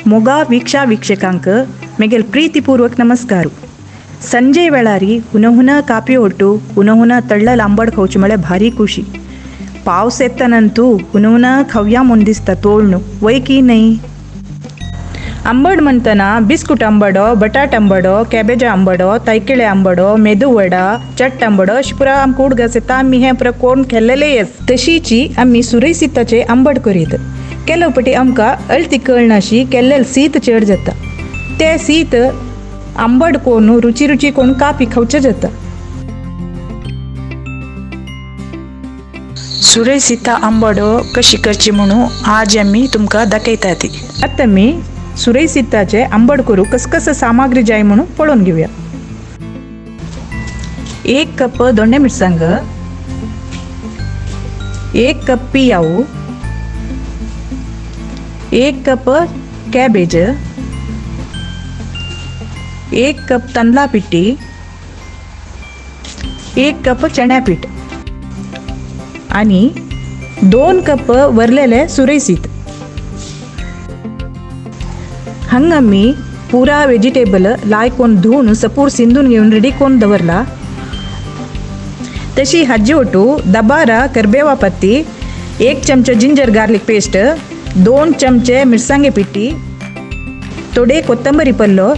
मोगा वीक्षा वीक्षकांक मेगेल प्रीतिपूर्वक नमस्कार। संजय वेळारी हुनहुन कापी ಒಟ್ಟು ಹುನಹುನ ತಳ್ಳಲ್ ಅಂಬಡ್ ಖೌಚು ಮಳೆ ಭಾರಿ ಖುಷಿ। पावस येतानंतू हुनहुन खव्या मुंदिस्ता तोळणू वय की नाही। अंबड म्हणताना बिस्कुट अंबडो, बटाट अंबडो, कॅबेज अंबडो, तैकेळे अंबडो, मेदू वडा, चट अंबडो अशी पुरा आमकां उडगास येता। आमी हें पुरा कोण केल्लेलें येस तशीची आमी सुरय सिताचे अंबड करीत। केलो पटी आमकां अळती कळनाशी केल्लेल सीत चड जाता, ते सीत अंबड कोण रुची रुची कोण कापी खावचें जाता। सुरय सीता आंबडो कशी करची म्हणून आज आमी तुमकां दाखयता ती। आतां आमी सुरय सीताचे आंबड करू कस कस सामग्री जाय म्हणून पळोवन घेवया। 1 कप दोंडे मिरसांग, 1 कप पियाऊ, 1 कप कॅबेज, 1 कप तांदळा पिठी, 1 कप चण्या पीठ आणि 2 कप वरलेले सुरय सीत। हंग आमी पुरा वेजिटेबल लायकोन धुवन सपूर सिंदून घेवन रेडी कोण दवरला। तशी हाजी ओटू दबारा करबेवा पत्ती, 1 चमचे जिंजर गार्लिक पेस्ट, 2 चमचे मिरसांगे पिठी, थोडे कोथंबीर पल्लो,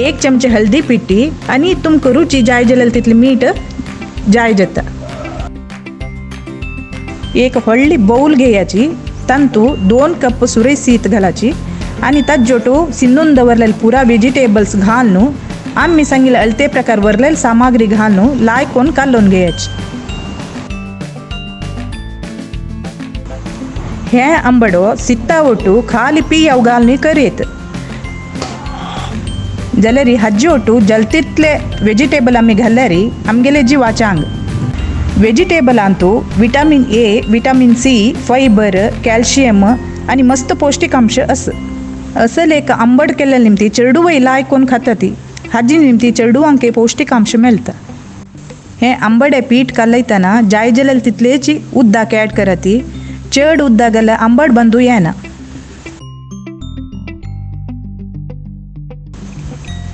1 चमचे हळदी पिठी आणि तुमकां रुची जाय जाल्यार तितली मीठ जाय जाता। एक व्हडली बाउल घेयाची, तांतू 2 कप सुरय सीत घालाची आणि ताजोटू सिंदून दवरलेले पुरा वेजिटेबल्स घालून आम्ही सांगितले अळते प्रकार वरलेले सामग्री घालून लायकोन कालोवन घेयाची। हे आंबडो सित्ता ओटू खाली पियाव घालून करीत जाल्यार हाजी ओटू जलतीतले वेजिटेबल आमी घाल्यार आमगेले जिवाचांग वेजिटेबलांतू vitamin A, vitamin C, fibre, calcium आणि मस्त पौष्टिक अंश अस। असल एक आंबड केल्ले निमती चेडुवय लायकोन खाता ती हाजी निमती चेडुवांक पौष्टिक अंश मेळटा। हे आंबडे पीठ कालयतना जाय जाल्यार तितलेची उदक ॲड कराती, चड उदक घाल्यार आंबड बंदू येना।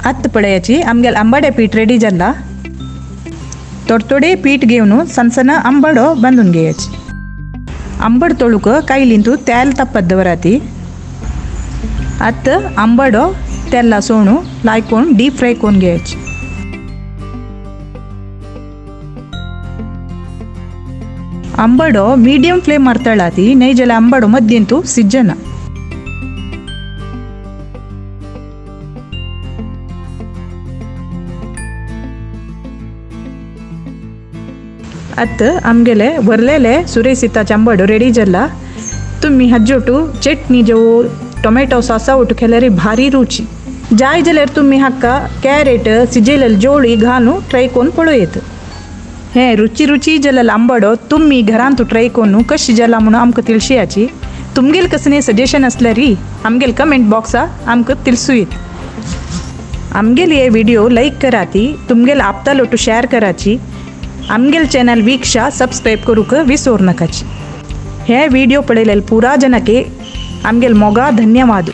आतां पळयाची आमगेले आंबडे पीठ रेडी जाला। थोडे थोडे पीठ घेवन सण आंबडो बांदून घेयाची। आंबड तळूक कायलींतू तेल तापत दवराती। आतां आंबडो तेला सोणू लायकोन डीप फ्राय करून घेयाची। आंबडो मीडियम फ्लेमार तळाती, न्हय जाल्यार आंबडो मद्यंतू सिजना। आतां आमगेले वरलेले सुरय सीताचे आंबडो रेडी जाला। तुमी हाजोटू चटणी जेवो टोमॅटो सॉसा ओटू केल्यार भारी रुची। जाय जाल्यार तुमी हाका कॅरेट सिजयलेले जोळी घालून ट्राय करून पळोवयेत। हे रुची रुची जालेलो आंबडो तुमी घरांत ट्राय करून कशी जाला म्हणून आमकां तिळशयाची। तुमगेल कसलें सजेशन आसल्यार आमगेल कमेंट बॉक्सा आमकां तिळसुयेत। आमगेल हे व्हिडिओ लायक कराती, तुमगेल आपतालोटू शेअर कराची, आमगेल चॅनल वीक्षा सबस्क्राईब करूक विसोर नकाची। हे व्हिडिओ पळयलेले पुरा जनके आमगेल मोगा धन्यवाद।